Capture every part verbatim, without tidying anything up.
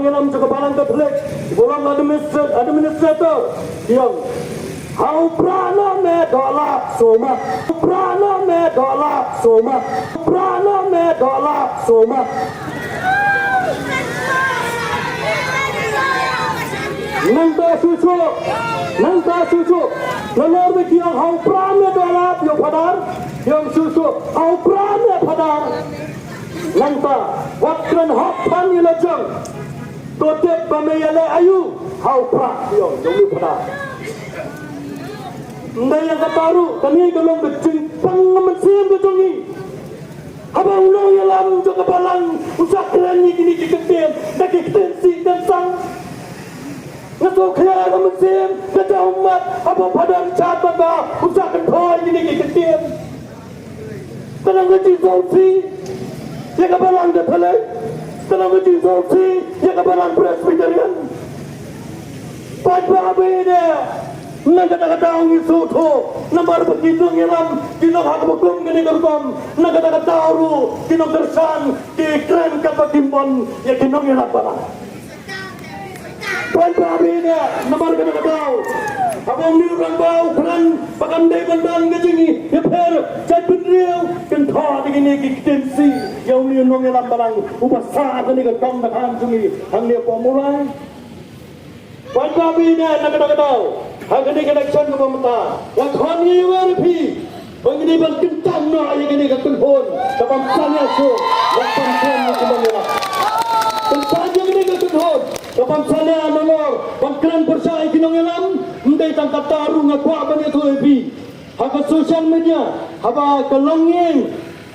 Nongïalam jong ka Balang Katholik, ki ba long administra-, administrator, ki ong, ha u Prah noh me doh lap sumar. U Prah noh me doh lap sumar. U Prah noh me doh lap sumar. Nangta shuh shuh, nangta shuh shuh, nalor ba ki ong ha u Prah me doh lap ïa u Phadar, ki ong shuh shuh ha u Prah me Phadar. Nangta wat kren hok than ïa la jong. To tip ba me ïaleh aïu ha u Prah, ki ong jong u Phadar. Ym dei ïa kata ruh, kane ka long ka jingpang mynsiem ka jong ngi. Haba u nongïalam jong ka Balang u sa kren ïa kine ki kyntien da ki ktien sih ktien sang, nga sngewkhia ka mynsiem, nga jaw ummat haba u Phadar Richard Bamba u sa kynthoi ïa kine ki kyntien. Ka long ka jingsngewsih ïa ka Balang Katholik, ka long ka jingsngewsih ïa ka Balang Presbyterian. Paidbah baieit, na kata ka daw ngi sngewthuh, namar ba ki nongïalam ki long ha kaba kum kane ka rukom, na kata ka daw ruh ki nongkyrshan ki kren katba kim mon ïa ki nongïalam Balang. Paidbah baieit, namar kata ka daw, haba une u rangbah u kren ba kam dei ban don ka jingïapher jaitbynriew, kynthoh da kine ki ktien sih ïa une u nongïalam Balang uba sah kane ka dong ka thaiñ jong ngi hangne hapoh Mawlai. Paidbah baieit, na kata ka daw, ha kane ka election kaba mynta, nga khot ngi ïa wer ïa phi ba ngin ïa ban kyntang noh ïa kane ka kynhun ka ban salia shuh, ban pynkhlaiñ ïa ki nongïalam. Kyntang ïa kane ka kynhun ka ban salia nalor ban kren pyrshah ïa ki nongïalam. Ym dei tang kata ruh, nga kwah ban ïathuh ïa phi, ha ka social media, haba ka longïing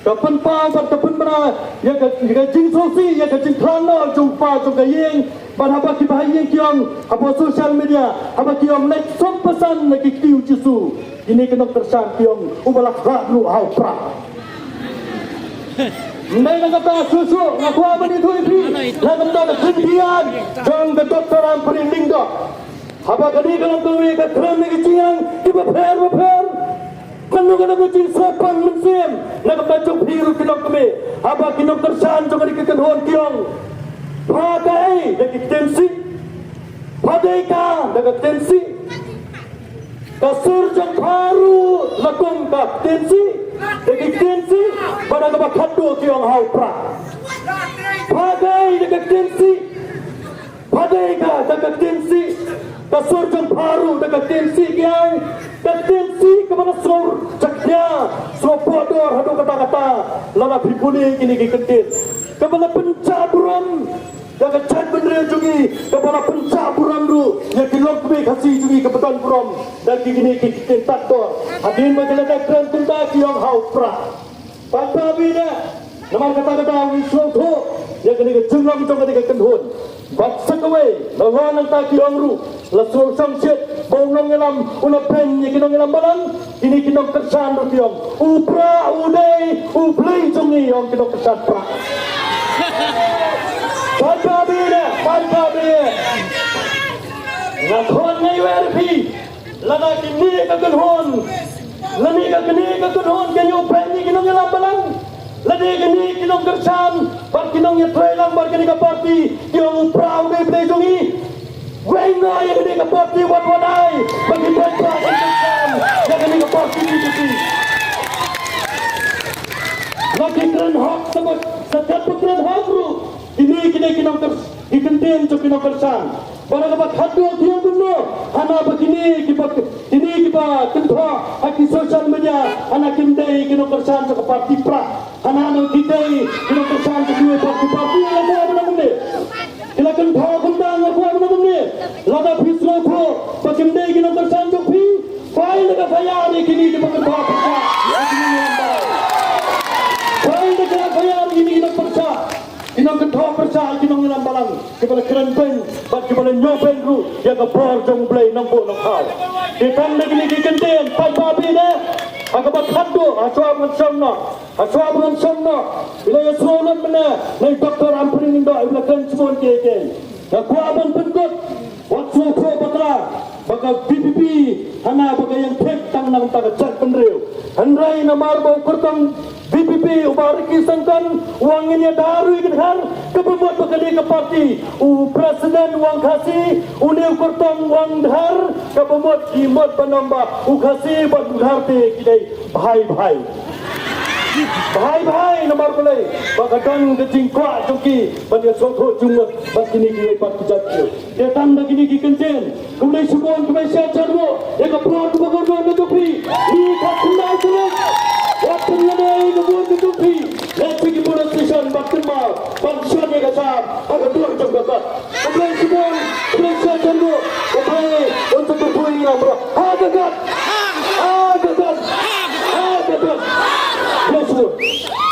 ka pynpaw bad ka pynbna ïa ka, ïa ka jingsngewsih, ïa ka jingkhlad noh jong u kpa jong ka ïing, bad haba ki bahaïing ki ong hapoh social media, haba ki ong leit sngewbha san na ki kti u Jisu, kine ki nongkyrshan ki ong uba la khlad ruh ha u Prah. Ym dei na kata shuh shuh, nga kwah ban ïathuh ïa phi, na ka bynta ka jingthiah jong ka Doctor Ampareen Lyngdoh. Haba kane ka long kawei ka kren na ka jingïalang kiba pher ba pher. Kano kano ka jingsngewpang mynsiem na ka bynta jong phi ruh ki longkmie. Haba ki nongkyrshan jong kane ka kynhun ki ong, pha kaei da ki ktien sih, pha dei ka da ka ktien sih. Ka sur jong pha ruh la kum ka ktien sih, da ki ktien sih, bad ha kaba khatduh ki ong ha u Prah. Pha kaei da ka ktien sih. Pha dei ka da ka ktien sih, ka sur jong pha ruh da ka ktien sih ki ai. Ka ktien sih kaba la sngew jakhlia, sngew pohdor haduh katta katta lada phi pule kine ki kyntien. Kaba la pynjah burom da ka jaitbynriew jong ngi, kaba la pynjah burom ruh ïa ki longkmie Khasi jong ngi, kaba don burom da kine ki kyntien tad dor. Hadien ba ki la dep kren kumta ki ong ha u Prah. Paidbah baieit, namar kata ka daw ngi sngewthuh ïa kane ka jinglong jong kane ka kynhun. Bad sa kawei, nalor nangta ki ong ruh la sngewshongshit ba u nongïalam u la beiñ ïa ki nongïalam Balang. Kine ki nongkyrshan ruh ki ong, u Prah u dei u Blei jong ngi, ong ki nongkyrshan Prah. Paidbah baieit, paidbah baieit, nga khot ngi wer ïa phi. Lada kine ka kynhun, lada kine ka kynhun kan ïoh beiñ ïa ki nongïalam Balang, lada kine ki nongkyrshan bad ki nongïatreilang bad kane ka party ki ong u Prah u dei u Blei jong ngi, weng noh ïa kane ka party, wat wat ai ba ki paidbah kin kyrshan ïa kane ka party B J P. Lada ki kren hok, sa kat ba kren hok ruh, kine ki dei ki nongkyrshan, ki kyntien jong ki nongkyrshan. Bad ha kaba khatduh ki ong kumno, hana ba kine kiba, kine kiba kynthoh ha ki social media, hana kim dei ki nongkyrshan jong ka party Prah, hana ba ki dei ki nongkyrshan jong kiwei pat ki party, nga kwah ban ong kumne. Ki la kynthoh kumta, nga kwah ban ong kumne. Lada phi sngewthuh ba kim dei ki nongkyrshan jong phi, phai da ka F I R ïa kine kiba kynthoh pyrshah ïa kine ki nongkyrshan. Phai da ka F I R ïa kine ki nongpyrshah, ki nongkynthoh pyrshah ïa ki nongïalam Balang kiba la kren beiñ bad kiba la ñiewbeiñ ruh ïa ka bor jong U Blei Nongbuh Nongkhaw. Ki tang da kine ki kyntien, paidbah baieit, ha kaba khatduh, ha shuwa ban shong noh, ha shuwa ban shong noh, phi la ïasngewlem mynne na i Doctor Ampareen Lyngdoh iba la kren shibun kiei kiei. Nga kwah ban pynkut, wat sngewthuh bakla ba ka V P P hana ba ka ïeng thik tang na ka bynta ka jaitbynriew. Hynrei namar ba u kyrtong V P P u Bah Ricky Syngkon u ong ngin ïada ruh ïa ka dkhar, kaba mut ba kane ka party u Wang Khasi, une u kyrtong Wang Dhar, kaba mut ki mut ban ong ba u Khasi bad u Dhar te ki dei bhai bhai. Bhai bhai namar balei? Ba ka don ka jingkwah jong ki ban ïasngewthuh jingmut bad kine kiwei pat ki jait. Te tang da kine ki kyntien, khublei shibun, khublei shihajar nguh ïa ka por kaba kordor na jong phi. Ngi ka khyndai tarik, wat pynlehnoh ïa ka bun ka jong phi. Leit sha ki polling station bad kynmaw ban shon ïa ka jam ha ka dur jong ka kot. Khublei shibun, khublei shihajar nguh, khublei un sa kyrkhu ïa ngi baroh. Ha ka kot! Ha ka kot! Ha ka kot! Khublei shibun.